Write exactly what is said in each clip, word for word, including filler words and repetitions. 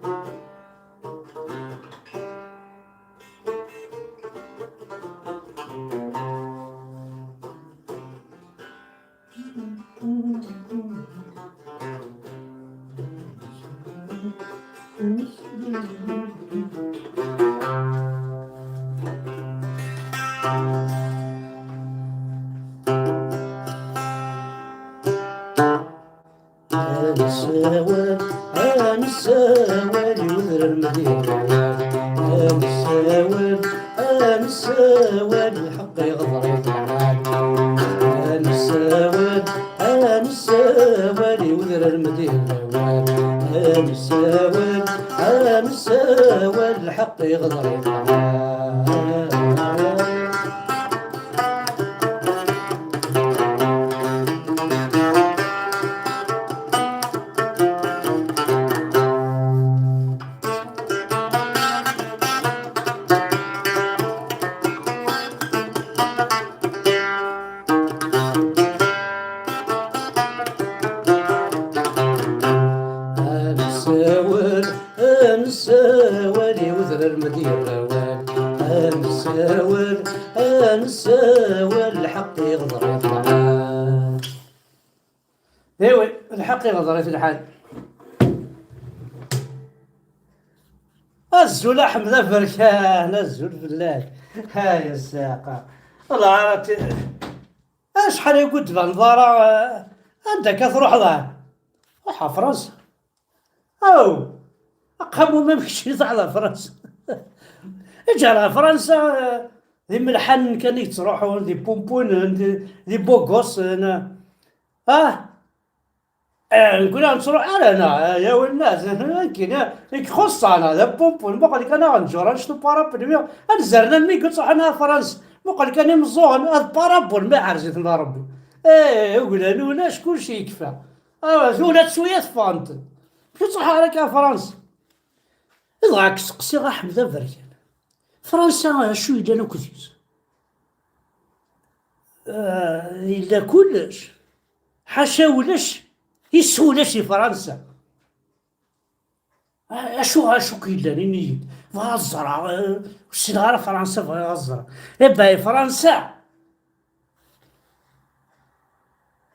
Ad nessawal, ad nessawal i udrar mdihran. Ad nessawal, ad nessawal, lḥeqq iɣder i lɛali. Ad nessawal, ad nessawal i udrar mdihran. Ad nessawal, ad nessawal, lḥeqq iɣder i lɛali. Ad nessawal, ad nessawal i udrar ma d-yerra awal. Ad nessawal, ad nessawal, lḥeqq iɣder i lɛali. Iwi, lḥeqq iɣder i lɛali. Azul a Ḥmed Aberkan, azul fell-ak. Ay a Ssaqa. Lɛaṛat, acḥal i ur d-tbaneḍ ara, eh, anda akka truḥeḍ, ah? Ruḥ ɣer Fransa. Aw! Aqamum am kečč i teɛla Fransa. Eǧǧ ɣer Fransa, eh, d imelḥanen kan i yettruḥun, d ipumpunen, d, d ibugusen. Ah! Eh, nekkni ur nettruḥ ara, neɣ, eh, ya winna, nekkini, i ixuṣṣan, d apumpun, muqel kan aɣenǧur, annect-a n parapluie, ad nzerren almi i yettruḥun ar Fransa, muqel kan imeẓẓuɣen, ad parapluie, ma iḥrez-iten Rebbi. Eh, uglan ulac, kulci yekfa. Ah, tura d tuyat ffɣent. Mačči ttruḥ ara akka ar Fransa. Dɣa ad k-seqsiɣ a Ḥmed Aberkan. Fransa, acu yellan akked-s? Ah, yella kullec. Ḥaca ulac, yes ulac i Fransa. Ah, acu, acu k-yellan, ini-yi-d. Bɣiɣ ad ẓreɣ, eh, ur ssineɣ ara Fransa, bɣiɣ ad ẓreɣ. Eh ben, Fransa,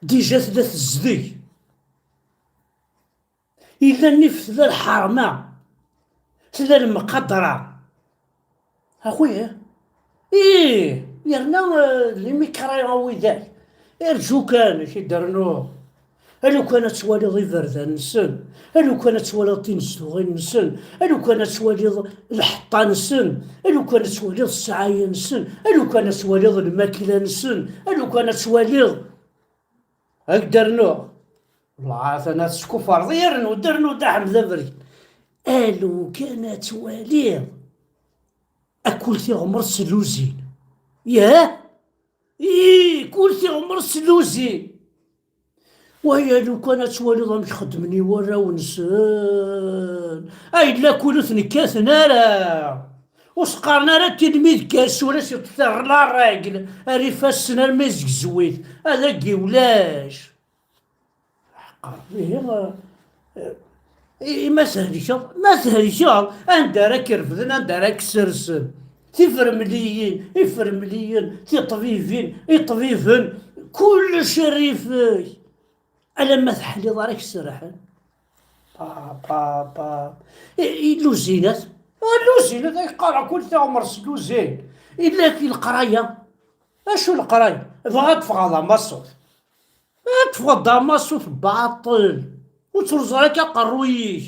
déjà tella tezdeg. Yella nnif, tella lḥerma, tella lemqadra. Axuya, ih, yerna, eh, d limikrayen widak. Irǧu kan, ak-id-rnuɣ. A lukan ad twaliḍ iberdan-nsen, a lukan ad twaliḍ tinezduɣin-nsen, a lukan ad twaliḍ lḥeṭṭa-nsen, a lukan ad twaliḍ ssɛaya-nsen, a lukan ad twaliḍ lmakla-nsen, a lukan ad twaliḍ. Ad k-d-rnuɣ. Lɛaṛat, ana teskufreḍ, yernu d-rnu Dda Ḥmed Aberkan. A lukan ad twaliḍ. A kul tiɣmert s luzin. Yah? Ih, kul tiɣmert s luzin. Waya lukan ad twaliḍ amek xeddmen i warraw-nsen. Ay, yella kul ur ten-kkaten ara. Ur s-qqaren ara tilmi d kers, ur as-iṭṭef la règle ar ifassen armi zegzewit. Ad agi ulac. Ḥeqqer. Ihi, eh, i, i ma thelkeḍ, ma thelkeḍ, anda ara k-refden, anda ara k-sersen? Tifremliyin, ifremliyen, tiṭbibin, iṭbiben, kullec rrif-ik. Alamma teḥliḍ ara k-serrḥen. Pa, pa, pa. I, i lluzinat? A lluzinat, ay qqareɣ kul tiɣmert s lluzin. Illa-k i leqraya. Acu leqraya? Dɣa ad teffɣeḍ d amaṣut. Ad teffɣeḍ d amaṣut baṭel. Ur ttruẓ ara akka aqerruy-ik.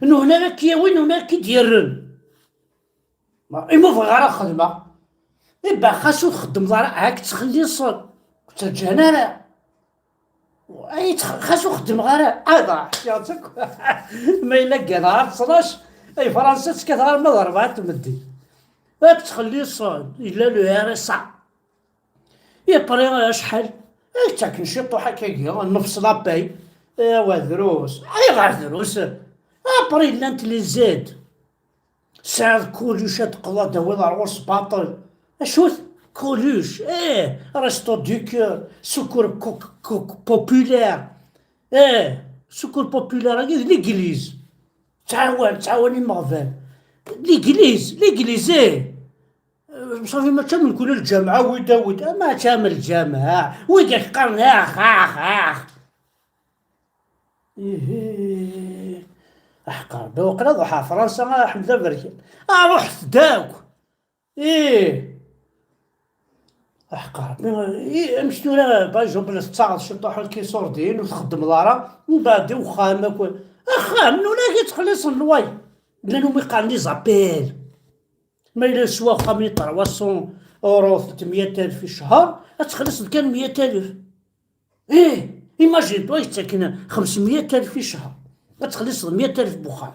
Nuhna ara k-yawin, nuhna ara k-id-yerren. Ma, imi ur bɣiɣ ara xedmeɣ. Iba xas ur txeddmeḍ ara, ad k-ttxelliṣen. Ur ttaǧǧan ara. Ay, ttx-, xas ur xeddmeɣ ara, ad ḥkiɣ-tt akk. Ma yella gganeɣ ar ttnac, ay Fransa ttkateɣ arma d rebɛa n tmeddit. Ad k-ttxelliṣen, yella le R S A. Après acḥal? Ay, ttaken ciṭuḥ akkagi, nnefs la paye. Awa drus. Ayɣer drus? Après llant les aides. Tesɛiḍ Coluche ad teqqleḍ ad d-tawiḍ ar ɣur-s baṭel. Acu-t? Coluche, eh, Resto du Cœur, Secours co-, co-, Populaire. Eh, Secours Populaire-agi d l'église. Ttɛawan, ttɛawan imeɣban. L'église, l'église, eh. Safi, mačči am nekni lǧameɛ, wid, wid, mačči am lǧameɛ. Wid ak-qqaren ax, ax, ax. Ihi. Aḥeqq Rebbi, waqila ad ruḥeɣ Fransa, a Ḥmed Aberkan. A, ruḥet-d akk. Ih. Aḥeqq Rebbi, ih, amek tura, par exemple, tettaɣeḍ ciṭuḥ n kiṣurdiyen ur txeddmeḍ ara, mbeɛd i uxxam akk. Axxam, nuna i ttxelliṣen lway. Llan umi qqaren les appels. Ma yella yeswa axxam-nni trois cents euros, telt meyya alef i ccher, ad txelliṣeḍ kan meyya alef. Ih, imagine-toi yettaken xems meyya alef i ccher, ad txelliṣeḍ meyya alef n wexxam.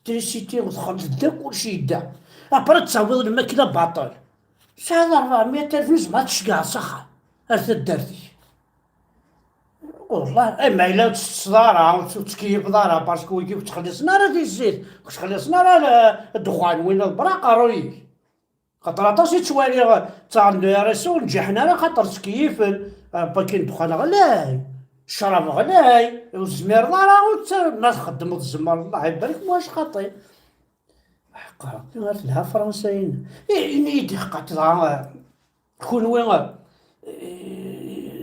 Trisiti, texxamt, yedda kullec yedda. Après ad tawiḍ lmakla baṭel. Tesɛiḍ rebɛemya alef nezmer ad tceggɛeḍ s axxam ar taddart-ik. Wallah, eh, ma yella ur tettesseḍ ara, ur tettkeyyifeḍ ara, parce que wigi ur ttxelliṣen ara tizit, ur ttxelliṣen ara le-, ddexxan, win d bra aqerruy-ik. Xaṭer aṭas i ttwaliɣ ttaɣen de R S O ur nǧiḥen ara, xaṭer ttkeyyifen, eh, pakin ddexxan ɣlay, ccrab ɣlay, ur tezmireḍ ara, ur tt-, ma txeddmeḍ tzemreḍ, Allah ibarek, muḥac xaṭi. Ḥeqqa, ar telha Fransa-ina. Eh, ini-yi-d, ḥeqqa, dɣa, eh, kunwi, eh,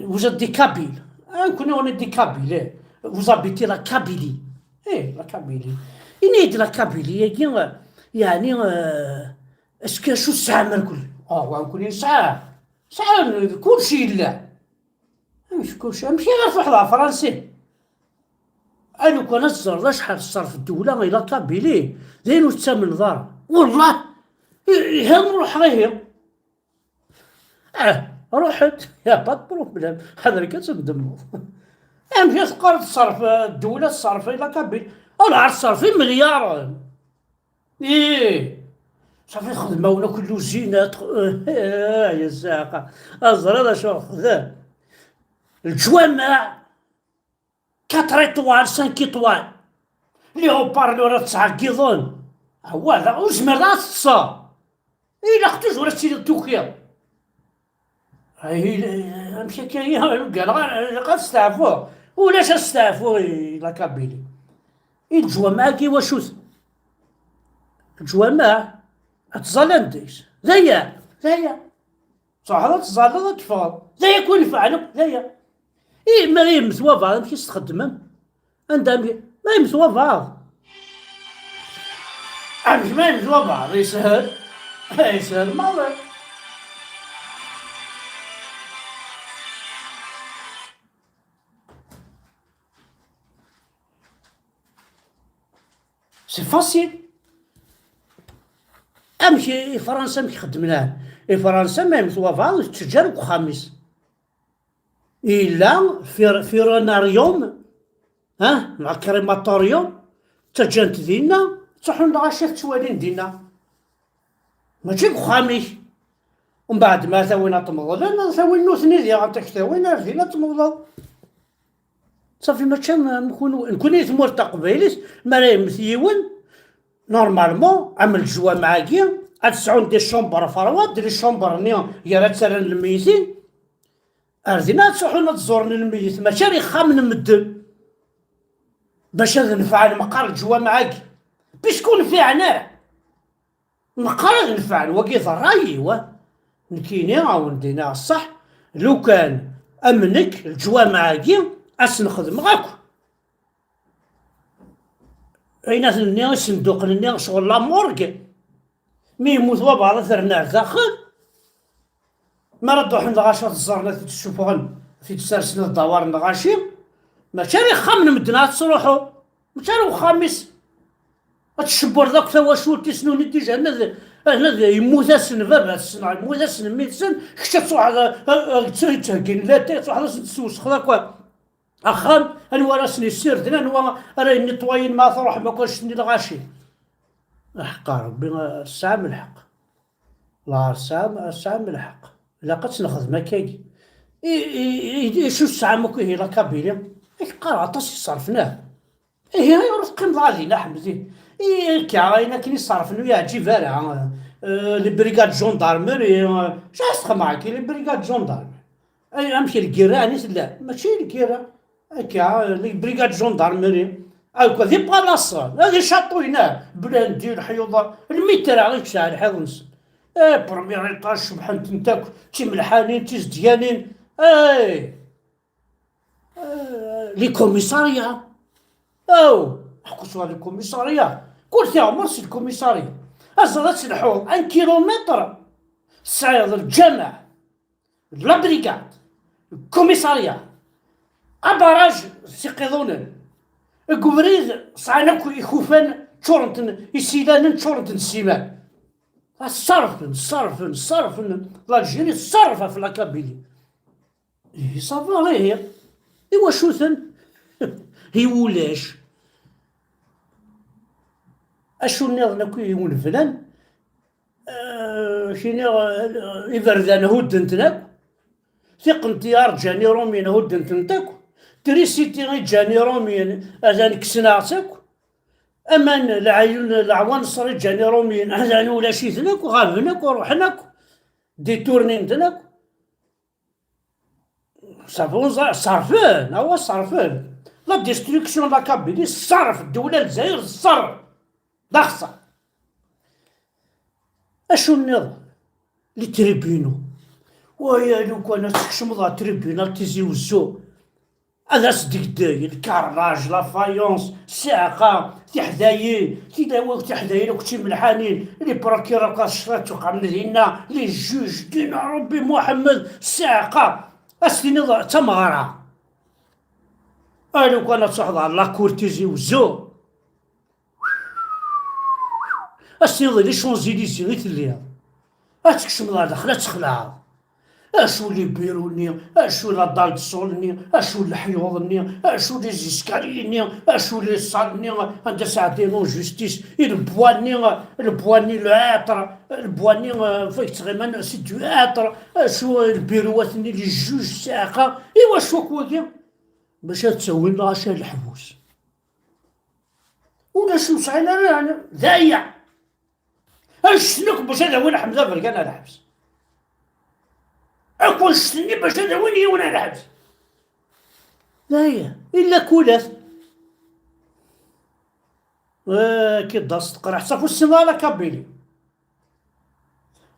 vous êtes des Kabyles. Ah, kunwi, on est des Kabyles, eh. Vous habitez la Kabylie. Eh, la Kabylie. Ini-yi-d la Kabylie-agi, eh, yeɛni, eh, est-ce que acu tesɛam irkelli? Ah, wa nekkni nesɛa. Sɛan, kulci yella. Amek kulci? Amek ara truḥeḍ ɣer Fransa? A lukan ad teẓreḍ acḥal teṣṣerf ddewla i la Kabylie, d ayen ur tettamneḍ ara. Wellah, i-, ihi ruḥeɣ ihi. Ah, ruḥ-d, y a pas de problème. Ḥader kan tendemmeḍ. Amek i teqqareḍ teṣṣerf, eh, ddewla teṣṣerf i la Kabylie? Ur teṣṣerf imelyaren. Ih, safi xedmen akk lluzinat, eh, ya zzaqa. Aẓra d acu xedmen. Leǧwameɛ, quatre étoiles, cinq étoiles. Les haut-parleurs ad ttɛeggiḍen. Awah, ur zmireḍ ad teṭṭseḍ. Ilaq toujours ad tiliḍ tukiḍ. Ay, amek akka i, ugganeɣ, ilaq ad steɛfuɣ. Ulac asteɛfu i la Kabylie. I leǧwameɛ-agi wacu-t? Leǧwameɛ, ad tẓallan deg-s. D aya, d aya. Truḥeḍ ad tẓalleḍ, ad teffɣeḍ. D aya kun fɛel akk, d aya. I, mi ara yemmet wabɛaḍ, amek i s-txeddmem? Anda, amek, ma yemmet wabɛaḍ? Amek ma yemmet wabɛaḍ? Yeshel. Yeshel maḍi. C'est facile. Amek i, i Fransa, amek xeddmen? I Fransa, ma yemmet wabɛaḍ, ur tettǧǧa ara deg uxxam-is. Yella fir-, firunarium, ha, neɣ crématorium, ttaǧǧan-t dinna, ttruḥun lɣaci ad t-ttwalin dinna. Mačči deg uxxam-ik. Umbeɛd ma tawin ad t-meḍlen, ad tawin nutni diɣ, ad t-ak-tawin ar din ad t-meḍleḍ. Safi, mačči am, am kunwi. Nekkni di tmurt taqbaylit, mi ara yemmet yiwen, normalement, am leǧwameɛ-agi, ad sɛun des chambres froides, les chambres-nni gar ad ttarran lmeyytin, ar din ad ttruḥun ad ẓuren lmeyyet, mačči ar ixxamen n medden, bac ad nefɛen meqqar leǧwameɛ-agi, puisque ur nfiɛen ara. Meqqar ad nefɛen, wagi d ṛṛay-iw, ah. Nekkini, a wen-d-iniɣ ṣṣeḥ, lukan am nekk, leǧwameɛ-agi, ad s-nexdem akk. Ayen ad ten-nni isenduqen-nni, ccɣel la morgue. Mi yemmut wabɛaḍ, ad t-rren ar daxel. Mi ara d-ruḥen lɣaci ad t-ẓẓaren, ad t-id-ssufɣen, ad t-id-ssersen, ad d-awaren lɣaci. Mačči ar ixxamen n medden ad ttruḥu. Mačči ar uxxam-is. Ad tcewwreḍ akk tawacult-is, nuni dija, hna d, hna d, yemmut-asen baba-tsen, yemmut-asen mmi-tsen, kečč ad truḥeḍ, a, a, a, ad ttheggin latay, ad truḥeḍ ad sen-teswesxeḍ akk axxam, anwa ara sen-yessirden, anwa ara yennitwayin ma truḥem akk annect-nni lɣaci. Aḥeqqa Rebbi, tesɛam lḥeqq. La, tesɛam, tesɛam lḥeqq. Ilaq ad tt-nexdem akkagi. I, i, i, i, acu tesɛam akk ihi la Kabylie? I k-qqareɣ aṭas i ṣerfen, ah. Ihi, ayɣer ur teqqimeḍ ara dinna, Ḥmed? Ihi, akka, ayen akken i ṣerfen ur yeɛǧib ara. Euh, les brigades gendarmerie, euh, acu ara s-texdem akka, les brigades gendarmerie? Ay, amek, lgirra ɛni tella? Mačči lgirra. Akka, les brigades gendarmerie. Akk d ipalasen, ad icaṭuyen, ah, blandi, leḥyuḍ, lmitra i yesɛa lḥiḍ-nsen. Eh, premier étage, cebḥent-tent akk, d timelḥanin, d tizedganin. Eh, eh, les commissariats. Aw, ḥku s les commissariats. Kul tiɣmert s lkumisarya. Aẓer ad telḥuḍ un kilomètre, tesɛiḍ lǧameɛ, la brigade, commissariat, abaraj s iqiḍunen, deg ubrid sɛan akk ikufan ččurent n isilanen, ččurent n ssiman. Ṣerfen, ṣerfen, ṣerfen. L'Algérie tṣerref ɣef la Kabylie. Ihi ça va, ihi. Iwacu-ten? I wulac. Acu nniḍen akk i wen-bnan? Eh, kini, eh, iberdan hudden-ten akk. Tiqenṭyar ǧǧan Iṛumyen hudden-tent akk. Trisiti i ǧǧan Iṛumyen, atan kksen-aɣ-tt akk. Aman, leɛyun, leɛwanṣer i ǧǧan Iṛumyen, atan ulac-iten akk, ɣaben akk, ruḥen akk. Détournin-ten akk. Ṣerfen, ṣerfen, awa ṣerfen. La destruction de la Kabylie, ṣerf, ddewla Lezzayer, ṣerf. D axṣar. Acu nniḍen? Les tribunaux. Waya, lukan ad tkecmeḍ ɣer tribunal Tizi Wezzu, ad as-degdeg, le carrelage, la faïence, ssiɛqa, tiḥdayin, tilawin tiḥdayin akk d timelḥanin, les procureurs ad ccfat uqamen dinna, les juges, dinna Rebbi Muḥemmed, ssiɛqa. Ad s-tiniḍ d tameɣra. A lukan ad truḥeḍ ɣer la cour Tizi Wezzu, ad s-tiniḍ les Champs-Élysées i telliḍ. Ad tkecmeḍ ɣer daxel, ad texleɛḍ. Acu les bureaux-nni, acu la dalle de salle-nni, acu leḥyuḍ-nni, acu les escaliers-nni, acu les salles-nni, anda sɛeddayen en justice, i le bois-nni, le bois-nni, le hêtre, le bois-nni, euh, fayt ɣiman, c'est du hêtre, acu le bureau-nni, les juges, ssiɛqa, i wacu akk wagi? Bac ad ttawin lɣaci ar leḥbus. Ulac ur sɛin ara, yeɛni, d aya. Annect-nni akk bac ad awin Ḥmed Aberkan ar lḥebs. Akk annect-nni bac ad awin yiwen ar lḥebs. D aya. Illa kulat. Aki d-as teqreḥ s afus-nneɣ ala Kabili.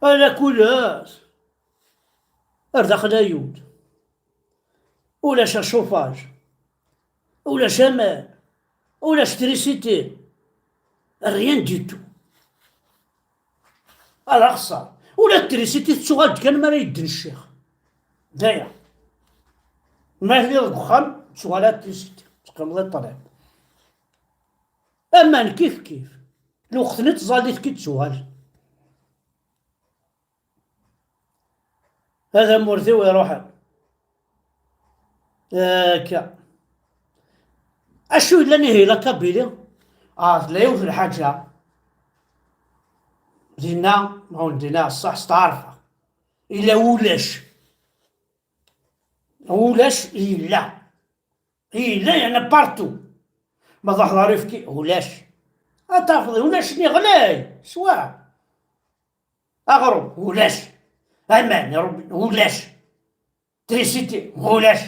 Ala kulat. Ar daxel ayud. Ulac acufaj. Ulac aman. Ulac trisiti. Rien du tout. Ad axṣer. Ula d trisiti tettuɣal-d kan mi ara yedden ccix. D aya. Ma tiliḍ deg uxxam, tettuɣal-d trisiti. Teqqimeḍ i ṭṭlam. Aman kif kif. Lweqt-nni tẓallit ki tettuɣal. Ad amurt-iw iruḥen. Akka. Acu yellan ihi la Kabili? Ah, tella yiwet lḥaǧa. Dinna, ma wen-d-iniɣ ṣṣeḥ, steɛṛfeɣ. Yella ulac. Ulac yella. Yella, yerna partout. Ma truḥeḍ ɣer uyefki, ulac. Ad tafeḍ ulac-nni ɣlay, swa. Aɣrum, ulac. Aman, iṛubi, ulac. Trisiti, ulac.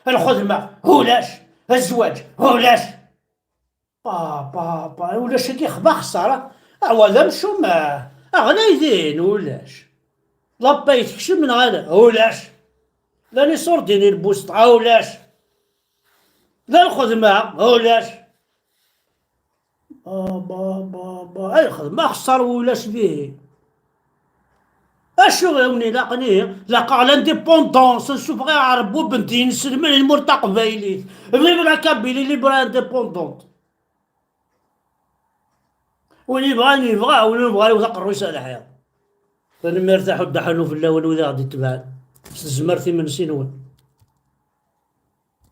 Lxedma, ulac. Zzwaǧ, ulac. Pa, pa, pa, ulac-agi xba xsara. Awa d amcum, ah, ɣlay din, ulac. La paye tekcem neɣ ala? Ulac. Llan iṣurdiyen i lbusṭa, ulac. La lxedma, ulac. Ba, ba, ba, ba. Ay, lxedma axeṣṣar ulac dihin. Acu i wen-ilaqen ihi? Laqeɣ l'indépendance, nessufeɣ iɛerbuben d yinselmen n tmurt taqbaylit. Vive la Kabylie libre et indépendante. Win yebɣan yebɣa, win ur yebɣa yewwet aqerru-s ar lḥiḍ. Tanemmirt a Ḥuddu Ḥanuf fell-awen wid i ɣ-d-itebɛen. S tezmert imensi-nwen.